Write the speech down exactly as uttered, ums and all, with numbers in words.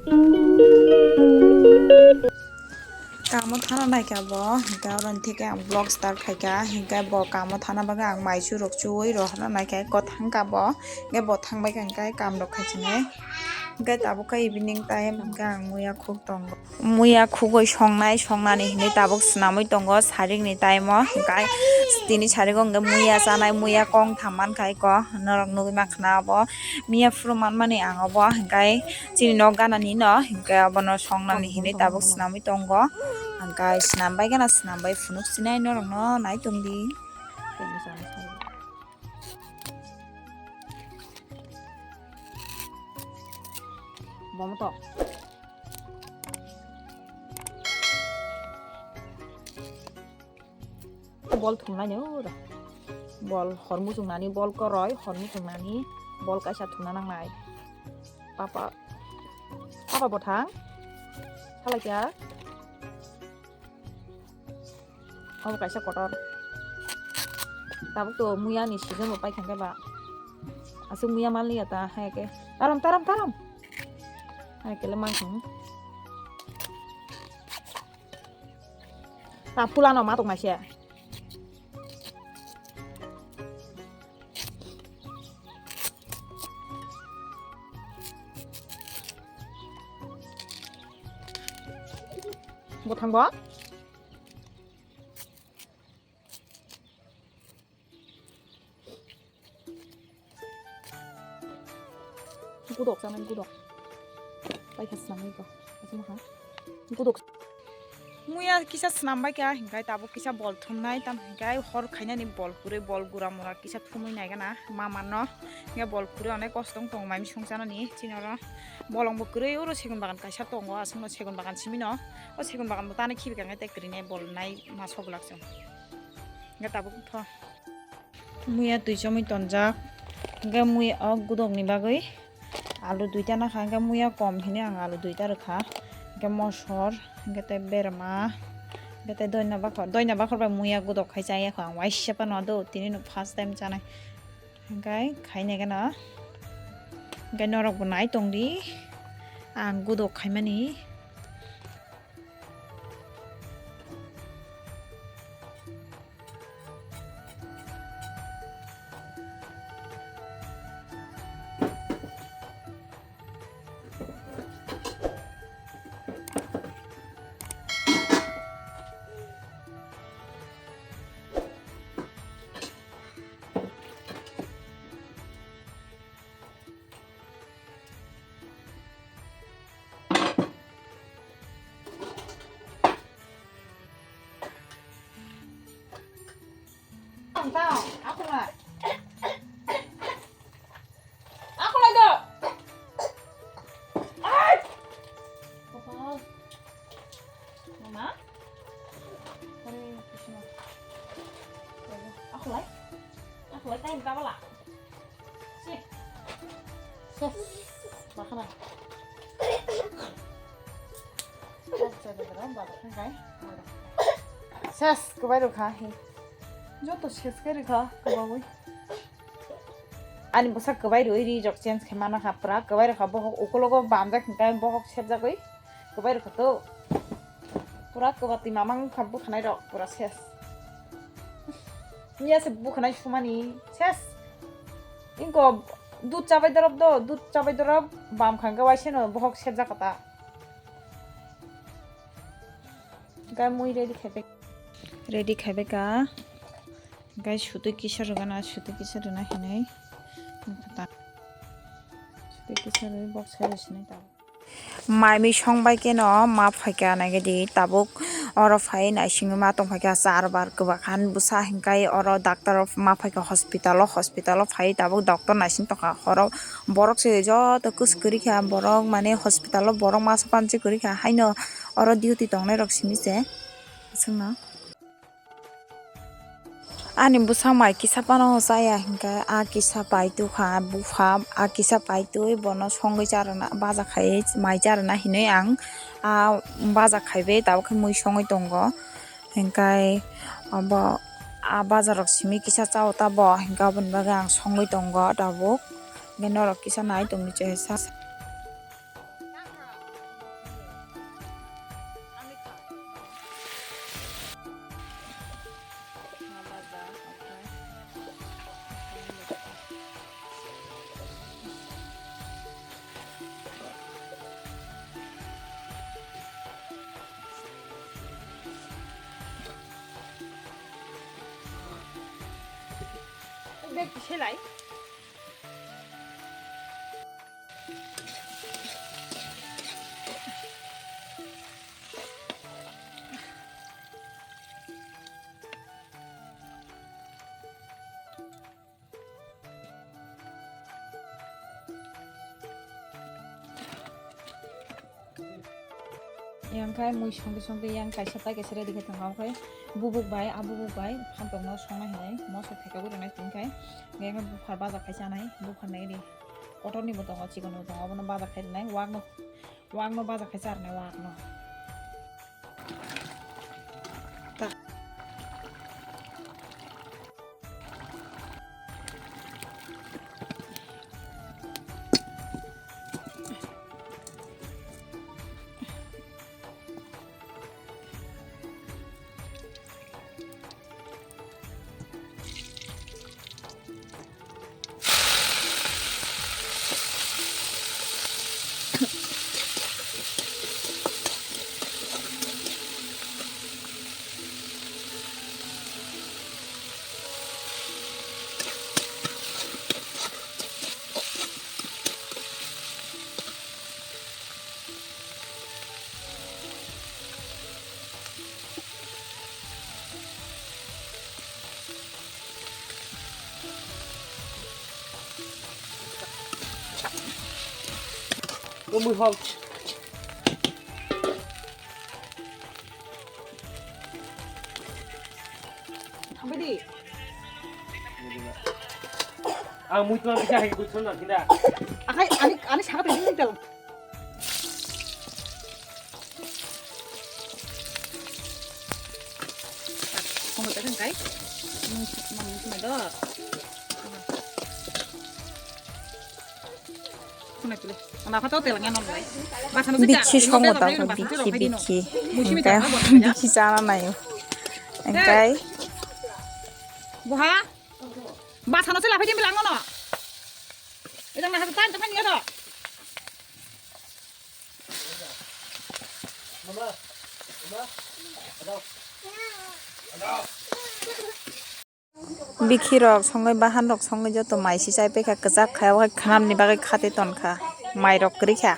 Kamo thana naikha bo, hinkhe oro theke ang vlog start khaikha, hinkhe bo kamo thana bagwi ang mai churok chuwi rohorna naikha, eko thangkha bo, hinkhe bo thangbaikha hinkhe kamrok khaisinai. Hinkhe tabukhe evening time, hinkhe ang muya khuk tongo. Muya khugwi songnai, songnani hinwi tabuk swnamwi tongo, sarikni time o, hinkhe tini sariko hinkhe muya chanai, muya kong tham mankha eko, norok nugwi mankha na abo, miya phuru manmani ang obo, hinkhe chini nok ganani no, hinkhe abono songnani hinwi tabuk swnamwi tongo, hinkhe swnambai gana swnambai phunuk sinai norokno nai tongdi. Bomo to. Bol thumnai ni ura. Bol hor muchungnani, bol koroi, hor muchungnani, bol kaisa thumna nangnai. Papa, papa bo thang. Salai kya? Obo kaisa kotor. Tabuk to muya ni season bo paikha khe ba. Aswk muya manliya ta hai khe. Taram, taram, taram. Hai khe le mankha. Ta pulano ma tongnaise. Bo thangbo? Gudok chanai gudok. Paikha swnamwi ko. Aswk maha. Gudok. Muya kisa swnam bai kha, hinkhe tabuk kisa bol thumnai, tam hinkhe hor khainani bol kwrwi, bol gura mura kisa thumwi nai gana mama no. Hinkhe bol kwrwi onek kosto wng tongo mai misung chanani, chini oro bolong bo kwrwi, oro segun bagan kaisa tongo, aswkno segun bagan simi no. O segun bagan bo tani khibi kha, hinkhe tei kwrwi nai bol nai ma sogwlak chwng. Hinkhe tabuk tho. Muya twi chomwi tonjak. Hinkhe muya o gudokni bagwi alu duita nakha, hinkhe muya kom hinwi ang alu duita rwkha. Hinkhe mosor, hinkhe tei berma, hinkhe tei doina bakhor, doina bakhor bai muya gudok khai chaya kho ang, waisa phano do, tini no first time chanai. Hinkhe khaina gana, hinkhe norok bo nai tongdi ang gudok khaimani. Tao, tao, akhulai. Akhulai do. Ai! Kopal. Mama? Hare Krishna. Akhulai. Akhulai, tai babala. Ses. Ses. Bakhala. Ses, kwbai rwkha hi. Joto ses khe rwkha, kwbaui. Ani bwsa kwbai rwui ri rok change khe mano kha, pura kwbai rwkha bohok, ukulogo bamjak hinkhe bohok sepjagwi. Kwbai rwkha to. Pura kwbatwi mamang wngkha bwkhanai rok pura ses. Miya se bwkhanai sumani ses. Inko dud chabai dorop do, dud chabai dorop bam kha hwnkhe waiseno bohok sepjak kha ta. Gai mui ready khaibai. Ready khaibai ka. Gai sutui kisa rwgana, sutui kisa rwna hinwi. Sutui kisa rwui box khai rwsinai ta. Mai mui song bai khe no ma phaikha naikhe di, tabuk oro phai naisingwi ma tong phaikha, char bar kwbakhan bwsa hinkhai oro doctor o ma phaikha hospital o, hospital o phai tabuk doctor naising tongkha horo borok se joto kwswk kwrwikha borok mane hospital o borok masa panchi kwrwikha haino oro duty tongnai rok simi se aswkno. Ani bwsa mai kisa phano chaya hinkhe, a kisa paitokha bupha, a kisa paitwi bono songwi charwna, baja khai mai charwna hinwi ang a baja khaiwi tabukhe mui songwi tongo. Hinkhe abo a bajarok simi kisa chao ta bo, hinkhe aboni bagwi ang songwi tongo tabuk. Hinkhe norok kisa nai tongdi chwngsa. Selai. Yang khai mui songwi songwi yang kaisa tai kaisa ready khe tongo, omo khai bubuk bai, a bubuk bai phantok no songnai hinwi moso theka guri nai tini khai. Yang buphar baja khai chanai, buphar nai ri kotor ni bo tongo, chikon ni bo tongo, obono baja khai rwnai, wak no, wak no baja khai charwnai, wak no. Mui hok. Ang mui tuang bisa hai kuchon na kinda. Akai ani ani saka tadi tadi. Kung ta kang kai. Mang mang do. Bikhi songo ta bikhi bikhi. Engkai bikhi chana naio. Engkai. Boha? Basano se laphai jembe langono. Edang na hatan teman ya to. Bikhi rok songwi bahan rok songwi joto mai si chai paikha, kwchak khai o khai khwnam ni bagwi khate tonkha, mai rok kwrwi kha.